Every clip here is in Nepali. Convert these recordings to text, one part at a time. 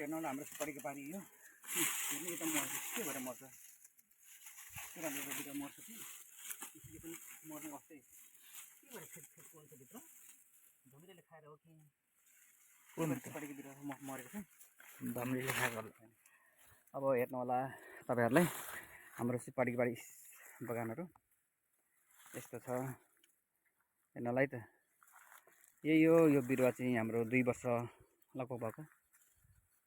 हेर्नु होला हाम्रो सुपारीको बारी यो हेर्नु यता मर्छ के भएर मर्छ के राम्रो बिटा मर्छ कि यसले पनि मर्नु अस्ति के भएर फेरि पोल्छ भित्र धुम्रीले खाएर हो कि कुन सुपारीको बिटा मरेको छ धुम्रीले खाएको होला। अब हेर्नु होला तपाईहरुलाई हाम्रो सुपारीको बारी बगानहरु यस्तो छ हेर्नलाई त यही हो। यो बिरुवा चाहिँ हाम्रो 2 वर्ष लगभग भएको।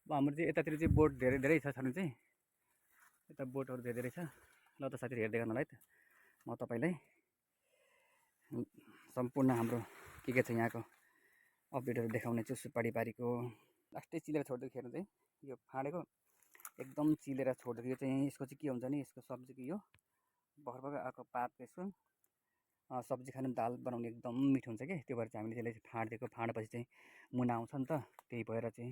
अब हाम्रो चाहिँ यतातिर चाहिँ बोट धेरै छ छनु चाहिँ यता बोटहरु धेरै छ। ल त साथीहरु हेर्दै गर्नुलाई त म तपाईलाई सम्पूर्ण हाम्रो के छ यहाँको अपडेटहरु देखाउने छु। सुपारी बारीको लास्टै चिलेर छोड्दै हेर्नु चाहिँ यो फाडेको एकदम चिलेर छोड्दै यो चाहिँ यसको चाहिँ के हुन्छ नि यसको सब्जीको यो भर्खर आएको पात यसको सब्जी खानु दाल बनाउने एकदम मिठो हुन्छ के त्यो भएर चाहिँ हामीले त्यसलाई फाड्दिएको। फाडेपछि चाहिँ मुना आउँछ नि त त्यही भएर चाहिँ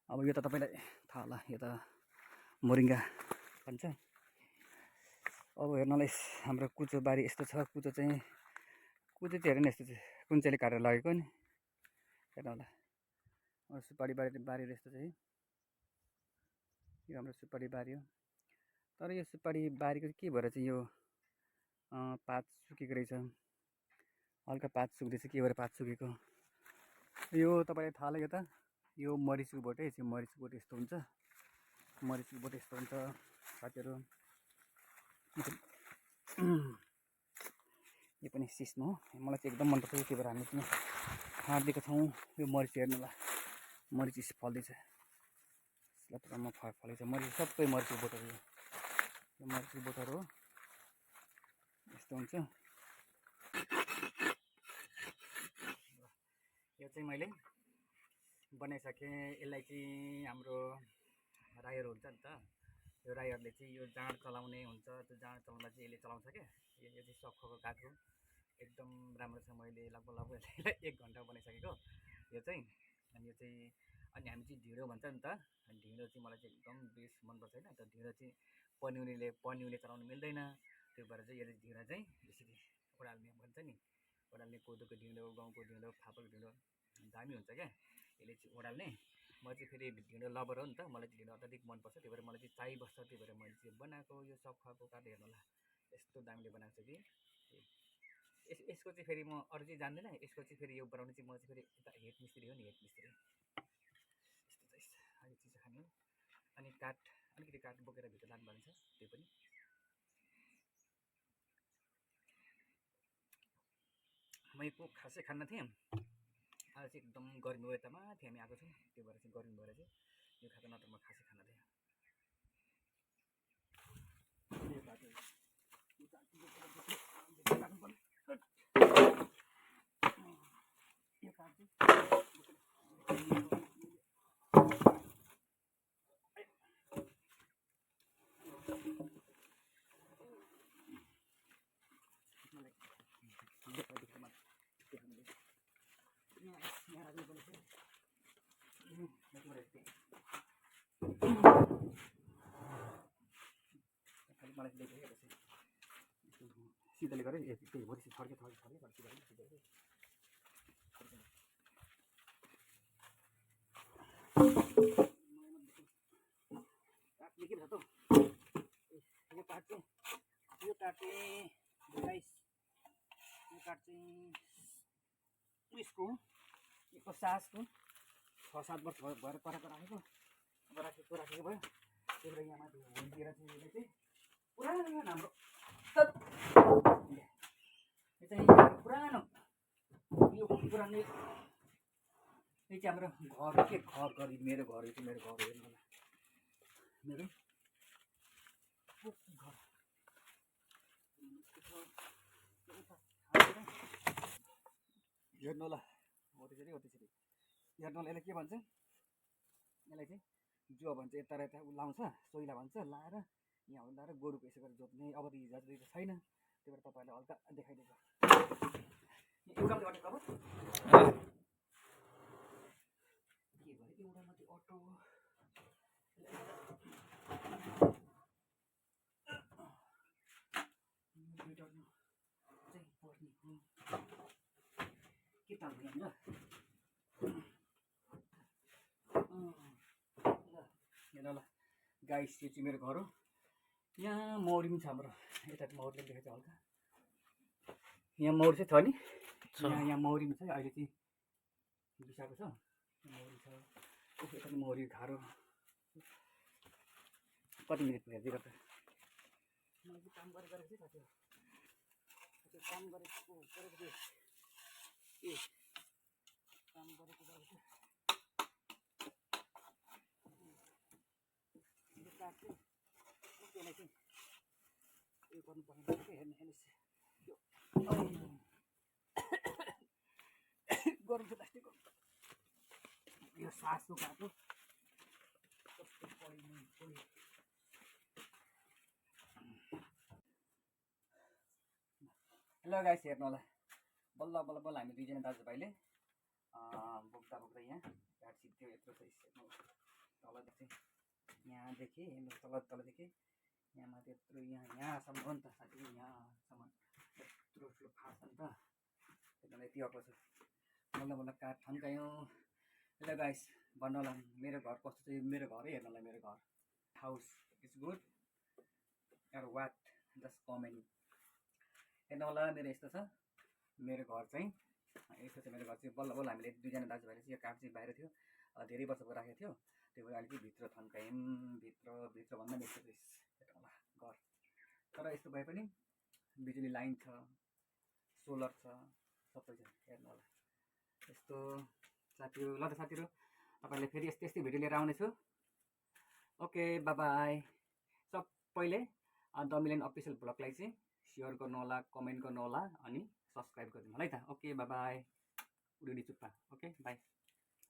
अब यो त तपाईलाई थाहा होला यो त मोरिङ्गा भन्छ। अब हेर्नलाई हाम्रो कुचो बारी यस्तो छ। कुचो चाहिँ हेर्नु यस्तो चाहिँ कुन चाहिँले काटेर लगेको नि हेर्नु होला सुपारी बारी यस्तो चाहिँ यो हाम्रो सुपारी बारी हो। तर यो सुपारी बारीको के भएर चाहिँ यो पात सुकेको रहेछ हल्का पात सुक्दैछ के भएर पात सुकेको यो तपाईलाई थाहा लाग्यो त यो मरिचको बोट है मरिचको बोट यस्तो हुन्छ मरिचको बोट यस्तो हुन्छ साथीहरु। यो पनि सिस्नो हो मलाई चाहिँ एकदम मन पर्छ त्यही भएर हामी चाहिँ फाड्दिएको छौँ। यो मरिच हेर्नु होला मरिच फल्दैछ म फलेको छ मरिच सबै मरिचको बोटहरु यो मरिचको बोटहरु हो यस्तो हुन्छ। यो चाहिँ मैले बनाइसकेँ। यसलाई चाहिँ हाम्रो राईहरु हुन्छ नि त यो राईहरुले चाहिँ यो जाँड चलाउने हुन्छ त्यो जाँड चलाउँदा चाहिँ यसले चलाउँछ क्या। यो चाहिँ सखुको काठ हो एकदम राम्रो छ। मैले लगभग 1 घण्टा बनाइसकेको यो चाहिँ अनि अनि हामी चाहिँ ढिँडो भन्छ नि त ढिँडो चाहिँ मलाई चाहिँ एकदम बेस्ट मनपर्छ होइन। त ढिँडो चाहिँ पन्युले चलाउनु मिल्दैन त्यो भएर चाहिँ यसले ढिँडो चाहिँ यसरी ओडाल्ने भन्छ नि ओडाल्ने कोदोको ढिँडो गाउँको ढिँडो फापरको ढिँडो दामी हुन्छ क्या यसले चाहिँ ओडाल्ने। म चाहिँ फेरि ढिँडो लभर हो नि त मलाई चाहिँ ढिँडो अत्याधिक मनपर्छ त्यही भएर मलाई चाहिँ चाहिबस्छ त्यही भएर मैले चाहिँ बनाएको यो सखुवाको काठ हेर्नु होला यस्तो दामीले बनाएको छ कि यसको चाहिँ फेरि म अरू चाहिँ जान्दिनँ। यसको चाहिँ फेरि यो बनाउने चाहिँ म चाहिँ फेरि यता हेड मिस्त्री हो नि हेड मिस्त्री यस्तो चाहिँ अहिले चिसो खाने हो। अनि काठ अलिकति काठ बोकेर भित्र लानु भन्छ त्यो पनि म यो खासै खान्न थिएँ आज चाहिँ एकदम गर्मी भयो यता माथि हामी आएको छौँ त्यो भएर चाहिँ गर्मी भएर चाहिँ यो खाएको नत्र म खासै खान्न थिएँ। सिधैले गरे त्यही भोलि छड्के काट्ने के छ त यो काठ चाहिँ गाइस यो काठ चाहिँ उयसको यो सासको 6-7 वर्ष भएर कराएको राखेको अब राखेको भयो त्यही भएर यहाँ माथि होलतिर चाहिँ यसले चाहिँ पुरानो हाम्रो यो चाहिँ पुरानो यो पुरानो यो चाहिँ हाम्रो घर घर मेरो घर यो चाहिँ मेरो घर हेर्नु होला मेरो घर हेर्नु होला हो त्यसरी हेर्नु होला यसले के भन्छ यसलाई चाहिँ जुवा भन्छ यता र यता लाउँछ सोइला भन्छ लाएर यहाँ हुँदा गोरुको यसो गरेर जोत्ने अब त हिजो छैन त्यही भएर तपाईँहरूलाई हल्का देखाइदिएको एउटा मात्रै खबर के भयो एउटा मात्रै अटो चाहिँ पर्ने के ताल ल गाइस यो चाहिँ मेरो घर हो। यहाँ मौरी पनि छ हाम्रो, यता मौरीले देखेको छ हल्का, यहाँ मौरी चाहिँ छ नि, यहाँ मौरी पनि छ, अहिले चाहिँ बिसाएको छ, मौरी छ, यता पनि मौरी खारो। कति मिनट हेर्दै गर्दा मैले काम गरेको चाहिँ साथी हो, त्यो काम गरेको थियो ए काम गरेको चाहिँ यो काठ चाहिँ त्यसलाई चाहिँ उयो गर्नुपर्ने रहेछ कि हेर्नुहोस् यो गरम छ दास्टी गरम छ यो सासको काठ हो कस्तो पढिनु हेलो गाइस हेर्नु होला बल्ल बल्ल बल्ल हामी दुईजना दाजुभाइले बोक्दा बोक्दा यहाँ काठ छिट्यो यत्रो छ हेर्नु तलदेखि यहाँदेखि हेर्नु तलदेखि यहाँ माथि यत्रो यहाँसम्म हो नि त साथी, यहाँसम्म यत्रो ठुलो फाट्छ नि त, त्यही यति अग्लो छ। बल्ल बल्ल काठ थन्कायौँ। हेलो गाइस भन्नु होला मेरो घर कस्तो छ, मेरो घरै हेर्नु होला, मेरो घर हाउस इट्स गुड और वाट जस्ट कमेन्ट हेर्नु होला। मेरो यस्तो छ मेरो घर चाहिँ, यस्तो छ मेरो घर चाहिँ। बल्ल बल्ल हामीले दुईजना दाजुभाइले चाहिँ यो काठ चाहिँ बाहिर थियो, धेरै वर्षको राखेको थियो, त्यो भएर अलिकति भित्र थन्कायौँ, भित्र भन्दा पनि यस्तो हेर्नु होला घर। तर यस्तो भए पनि बिजुली लाइन छ, सोलर छ, सबै छ, हेर्नु होला यस्तो साथीहरू। ल त साथीहरू तपाईँहरूले फेरि यस्तै यस्तै भिडियो लिएर आउनेछु। ओके बाई बाई सबैले द मिलियन अफिसियल ब्लगलाई चाहिँ सेयर गर्नु होला, कमेन्ट गर्नु होला अनि सब्सक्राइब गरिदिनु होला है त। ओके बाई बाई उडी चुप्पा, ओके बाई।